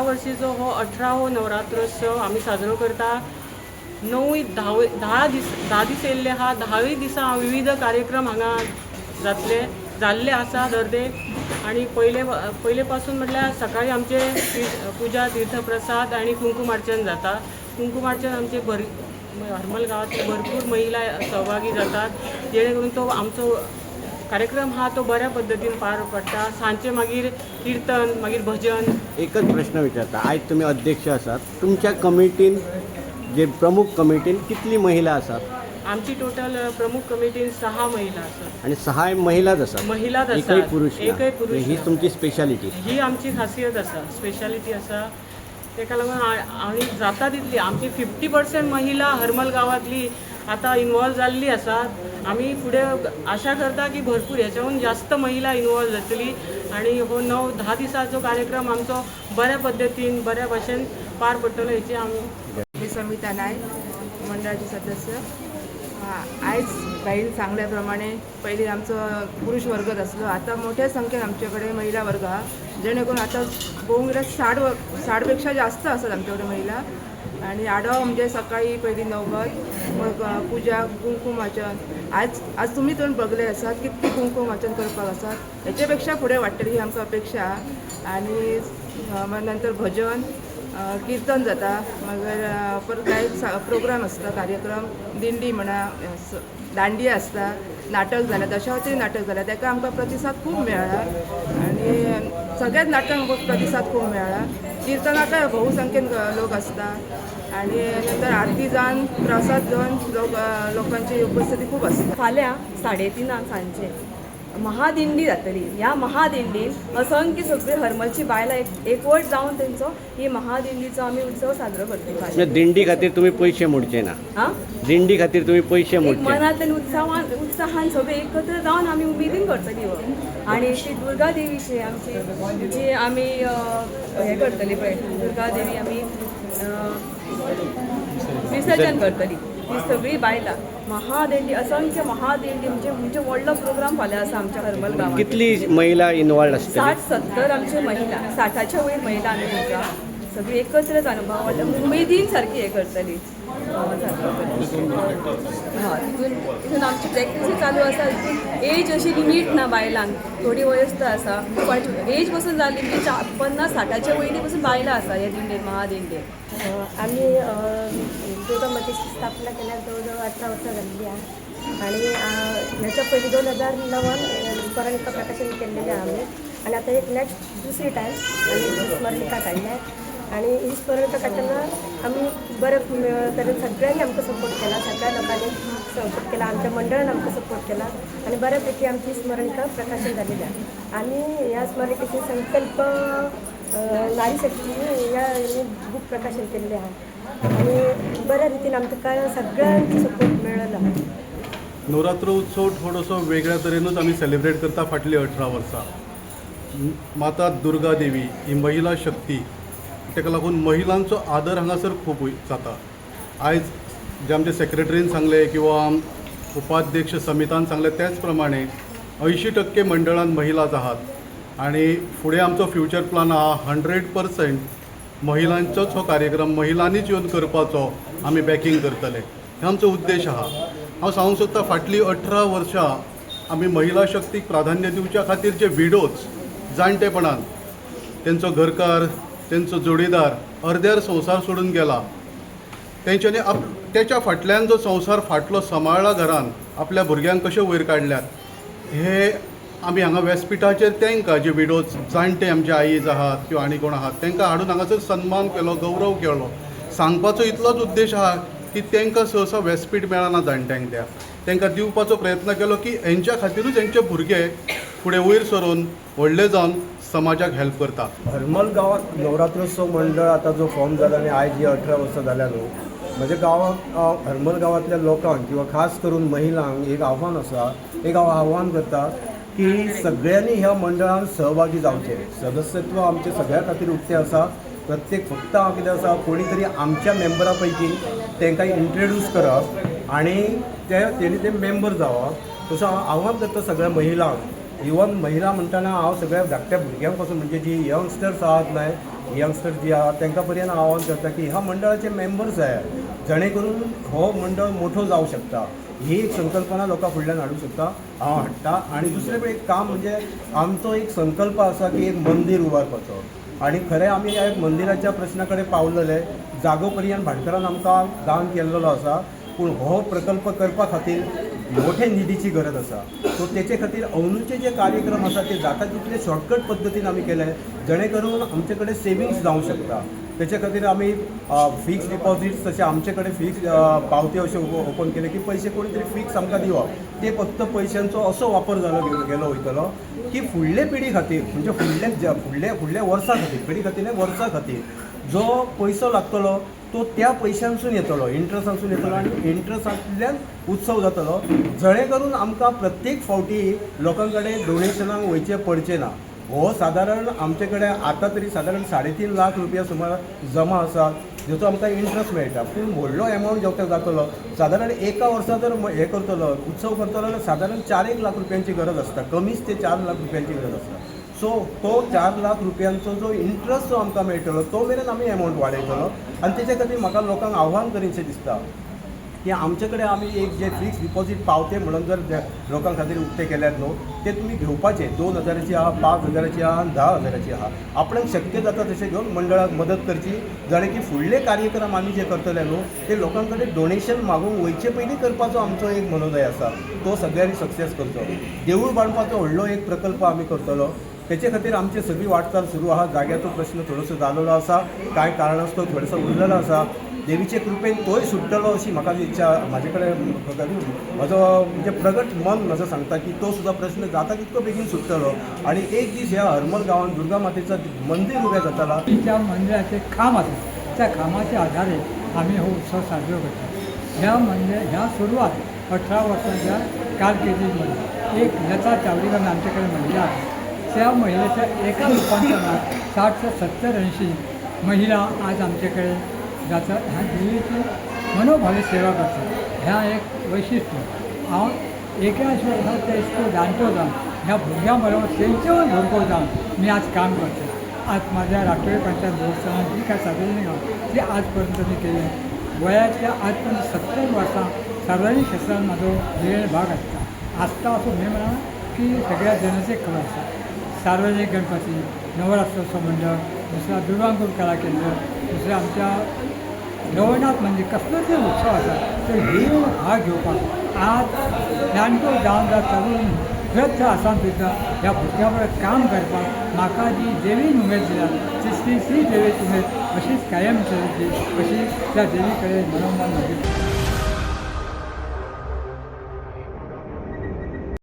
वर्षीचो हो 18वो नवरात्रोत्सव आमी साजरो करता. णवूय धाव 10 दीस, 10 दीस येयल्ले आहा. धावूय दिसा विविध कार्यक्रम हांगा जातले, जाल्ले आसा दर्दे. आनी पयले पयले पासून म्हटल्यार सकाळी आमचे पुजा, तीर्थप्रसाद आनी कुंकुमार्चन जाता. कुंकुमार्चन आमचे भर हरमल गांवांतले भरपूर महिला सहभागी जातात, जेणे करून तो आमचो कार्यक्रम हा तो बऱ्या पद्दतीन पार पडटा. सांजचे मागीर किर्तन, मागीर भजन. एकच प्रश्न विचारता. आयज तुमी अध्यक्ष आसात. तुमच्या कमिटीन, जे प्रमुख कमिटीन कितली महिला आसात? आमची टोटल प्रमुख कमिटीन सहा महिला आसात. आणि सहा महिलाच आसात? महिलाच एकय आसात. पुरुष ना? एकय पुरुष ही ना. तुमची स्पेशालिटी. ही आमची खासियत आसा, स्पेशालिटी आसा. ताका लागून आनी जाता तितली आमची 50% महिला हरमल गांवांतली आतां इनवॉल्व जाल्ली आसा. आमी फुडें आशा करता की भरपूर ह्याच्याहून जास्त महिला इनवॉल्व जातली आनी हो 9-10 दिसाचो कार्यक्रम आमचो बऱ्या पद्दतीन, बऱ्या भाशेन पार पडटलो हेची आमी मी समिता नायक, मंडळाची सदस्य. आयज बाईन सांगल्याप्रमाणे पयलीं आमचो पुरुष वर्गच आसलो. आतां मोठ्या संख्येन आमचे कडेन महिला वर्ग आहा, जेणे करून आतां पळोवंक गेल्यार 60पेक्षा जास्त आसात आमचे कडेन महिला. आनी आडव म्हणजे सकाळी पयलीं नवबत, मग पुजा, कुंकूम वाचन. आज आज तुमी तर बगले आसात कितकी कुंकूम वाचन करपाक आसात. हेच्या पेक्षा फुडें वाडटली ही आमकां अपेक्षा आहा. आनी मागीर नंतर भजन, कीर्तन जाता. मागीर परत कांय प्रोग्राम आसता, कार्यक्रम, दिंडी म्हणा, दांडिया आसता, नाटक जालें, दशावतारी नाटक जालें. ताका आमकां प्रतिसाद खूब मेळ्ळा आनी सगळ्याच नाटकांक प्रतिसाद खूब मेळ्ळा. किर्तनाकय बहुसंख्येन लोक आसता आनी नंतर आरती जावन, प्रसाद घेवन लोक, लोकांची उपस्थिती खूब आसता. फाल्यां 3:30 सांजचे महादिंडी जातली. ह्या महादिंडीन असंख्य सगळी हरमलची बायलां एकवट जावन तेंचो ही महादिंडीचो आमी उत्सव साजरो करतली फाल्यां. म्हणजे दिंडी खातीर तुमी पयशे मोडचे ना? आं? दिंडी खातीर तुमी पयशे एक मोडचे ना? मनांतल्यान उत्साहान उत्साहान सगळे एकत्र जावन आमी उमेदीन करतली हो. आनी ती दुर्गा देवीची आमची जी आमी हें करतली पळय, दुर्गा देवी आमी विसर्जन करतली, ती सगळी बायलां महादेंडी, असंख्य महादेंडी, म्हणजे म्हणजे व्हडलो प्रोग्राम फाल्यां आसा आमच्या हरमल गांवांत. कितली महिला इन्वॉल्ड आसतली? 60-70 आमच्यो महिला, 60च्या वयर महिला आमी आसा. सगळी एकत्र जावन व्हडल्या उमेदीन सारकी हें करतली, साजरो करतली. हय, तितून तितून आमची प्रॅक्टीसूय चालू आसा. तितून एज अशी लिमीट ना. बायलांक थोडी वयस्थ आसा, कोणाची एज पसून जाली, म्हणजे 50-60च्या वयली पसून बायलां आसा ह्या दिंडेन, महादिंडेन. आमी दुर्गा मातेची स्थापना केल्यार जवळजवळ 18 वर्सां जाल्ली आहा आणि ह्याच्या पयलीं 2009न स्मरणिका प्रकाशन केल्लेलें आहा आमी. आनी आतां एक नेक्स्ट दुसरी टायम आमी स्मरणिका काडल्या. आनी ही स्मरणिका काडटना आमी बऱ्या तरेन सगळ्यांनी आमकां सपोर्ट केला, सगळ्या लोकांनी सपोर्ट केला, आमच्या मंडळान आमकां सपोर्ट केला आनी बऱ्यापैकी आमची स्मरणिका प्रकाशन जालेली आहा. आनी ह्या स्मरणिकेचे संकल्प नारी शक्ती ह्या बूक प्रकाशन केल्लें आहा आनी बऱ्या रितीन आमकां सगळ्यांचो सपोर्ट मेळ्ळो आहा. नवरात्र उत्सव थोडोसो वेगळ्या तरेनूच आमी सेलिब्रेट करता फाटलीं 18 वर्सां. माता दुर्गा देवी ही महिला शक्ती. ताका लागून महिलांचो आदर हांगासर खूब जाता. आयज जे आमचे सेक्रेटरीन सांगलें किंवा उपाध्यक्ष समितान सांगलें, त्याच प्रमाणे 80% मंडळान महिलाच आहात आनी फुडें आमचो फ्युचर प्लान आहा, 100% महिलांचोच हो कार्यक्रम महिलांनीच येवन करपाचो. आमी बॅकींग करतले, हे आमचो उद्देश आहा. हांव सांगूंक सोदतां, फाटलीं 18 वर्सां आमी महिला शक्तीक प्राधान्य दिवच्या खातीर जे विडोज, जाणटेपणान तेंचो घरकार, तेंचो जोडीदार अर्द्यार संवसार सोडून गेला, तेंच्यांनी तेच्या फाटल्यान जो संवसार फाटलो सांबाळ्ळा, घरान आपल्या भुरग्यांक कशें वयर काडल्यात, हे आमी हांगा व्यासपिठाचेर तांकां, जे विडोज, जाणटे आमचे आईज आहात किंवा आनी कोण आहात, तांकां हाडून हांगासर सन्मान केलो, गौरव केलो. सांगपाचो इतलोच उद्देश आहा की तांकां सहसा व्यासपीठ मेळना. जाणट्यांक त्या तांकां दिवपाचो प्रयत्न केलो की हेंच्या खातिरूच हेंचे भुरगे फुडें वयर सरून व्हडले जावन समाजाक हेल्प करता. हरमल गांवात नवरात्रोत्सव मंडळ आतां जो फॉर्म जाला आनी आयज ही 18 वर्सां जाल्या न्हू, म्हज्या गांवाक, हरमल गांवांतल्या लोकांक किंवा खास करून महिलांक एक आव्हान आसा. एक हांव आव्हान करता की सगळ्यांनी ह्या मंडळान सहभागी जावचें. सदस्यत्व आमचें सगळ्या खातीर उक्तें आसा. प्रत्येक फक्त हांव कितें आसा, कोणी तरी आमच्या मेंबरा पैकी तांकां इंट्रोड्यूस करप आनी ते तेणी ते मेंबर जावप. तसो हांव आव्हान करता सगळ्या महिलांक. इवन महिला म्हणटना हांव सगळ्या धाकट्या भुरग्यां पासून म्हणजे जी यंगस्टर्स आहात न्हय, यंगस्टर्स जी आहात तांकां पर्यंत आव्हान करता की ह्या मंडळाचे मेंबर्स जायात, जेणे करून हो मंडळ मोठो जावं शकता. ही एक संकल्पना लोकां फुडल्यान हाडूंक शकता हांव हाडटा. आनी दुसरें एक काम म्हणजे आमचो एक संकल्प आसा की एक मंदीर उबारपाचो आनी खरें आमी ह्या एक मंदिराच्या प्रश्ना कडेन पावलेले. जागो पर्यंत भाटकारान आमकां दान केल्लो आसा, पूण हो प्रकल्प करपा खातीर मोठे निधीची गरज आसा. सो तेचे खातीर अंदूचे जे कार्यक्रम आसा ते जाता तितले शॉर्टकट पद्दतीन आमी केले, जेणे करून आमचे कडेन सेविंग्स जावंक शकता. तेचे खातीर आमी फिक्स डिपॉझिट्स तशें आमचे कडेन फिक्स पावत्यो अश्यो ओपन केले की पयशे कोणी तरी फिक्स आमकां दिवप. ते फक्त पयशांचो असो वापर जालो गेलो वयतलो की फुडले पिढी खातीर, म्हणजे फुडले फुडले फुडल्या वर्सां खातीर, पिढी खातीर न्हय, वर्सां खातीर जो पयसो लागतलो तो त्या पयशांसून येतलो, इंट्रस्टांसून येतलो आनी इंट्रस्टांतल्यान उत्सव जातलो, जेणे करून आमकां प्रत्येक फावटी लोकां कडेन डोनेशनाक वयचें पडचें ना. हो सादारण आमचे कडेन आतां तरी सादारण 3.5 लाख रुपया सुमार जमा आसा, जेचो आमकां इंट्रस्ट मेळटा. पूण व्हडलो एमावंट जेवता जातलो सादारण एका वर्सा जर हें करतलो, उत्सव करतलो जाल्यार सादारण 4 लाख रुपयांची गरज आसता, कमीच ते 4 लाख रुपयांची गरज आसता. सो तो 4 लाख रुपयांचो जो इंट्रस्ट जो आमकां मेळटलो तो मेरेन आमी एमावंट वाडयतलो. आनी तेच्या खातीर म्हाका लोकांक आव्हान करीनशें दिसता की आमचे कडेन आमी एक जे फिक्स डिपॉझीट पावते म्हणून जर लोकां खातीर उक्ते केल्यात न्हू, ते तुमी घेवपाचे. 2,000ची आहा, 5,000ची आहा आनी 10,000ची आहा. आपणाक शक्य जाता तशें घेवन मंडळाक मदत करची, जाणे की फुडले कार्यक्रम आमी जे करतले न्हू ते लोकां कडेन डोनेशन मागूंक वयचे पयलीं करपाचो आमचो एक मनोदय आसा, तो सगळ्यांनी सक्सेस करचो. देवूळ बांदपाचो व्हडलो एक प्रकल्प आमी करतलो, तेचे खातीर आमची सगळी वाटचाल सुरू आहा. जाग्याचो प्रश्न थोडोसो जालेलो आसा, कांय कारणास्तव थोडोसो उरलेलो आसा. देवीचे कृपेन तोय सुट्टलो अशी म्हाका इच्छा, म्हाजे कडेन म्हजो म्हणजे प्रगट मन म्हजो सांगता की तो सुद्दां प्रश्न जाता तितको बेगीन सुट्टलो आनी एक दीस ह्या हरमल गांवांत दुर्गा मातेचो मंदीर उबें जातला. त्या मंदिराचे खांब आसा, त्या खांबाच्या आधारे आमी हो उत्सव साजरो करता. ह्या मंदिर ह्या सुरवात 18 वर्सांच्या कारकिर्दीमध्ये एक लता चावडीकर आमचे कडेन महिला आसा, त्या महिलेच्या एका रूपांतरात 60 ते 70-80 महिला आज आमच्याकडे जातात. ह्या देवीची मनोभावे सेवा करतात. ह्या एक वैशिश्ट्य. हांव 81 वर्सां ते इतको जाणटो जावन ह्या भुरग्यां बरोबर तेंचेवूय भुरगो जावन मी आज काम करता. आज माझ्या राष्ट्रीय पंचायत देवस्थानात जी काय सार्वजनिक आहा ती आजपर्यंत मी केली. वयाच्या आजपर्यंत 70 वर्सां सार्वजनिक क्षेत्रात म्हजो वेळ भाग आसता आसता असो न्हय म्हणा की सगळ्या जनतेक खबर आसा. सार्वजनिक गणपती, नवरात्रोत्सव मंडळ, दुसरा दुर्वांकूर कला केंद्र, दुसऱ्या आमच्या रवळनाथ मंदिर, कसलो तरी उत्सव आसा तर ही भाग घेवपाक आज जाणटो जावन जावन तरुण वृद्ध आसा सुद्दां ह्या भुरग्यां बरोबर काम करपाक म्हाका जी देवीन उमेद दिल्या ती श्री देवीची उमेद अशीच कायम चलची अशी त्या देवी कडेन मनोमन म्हजी.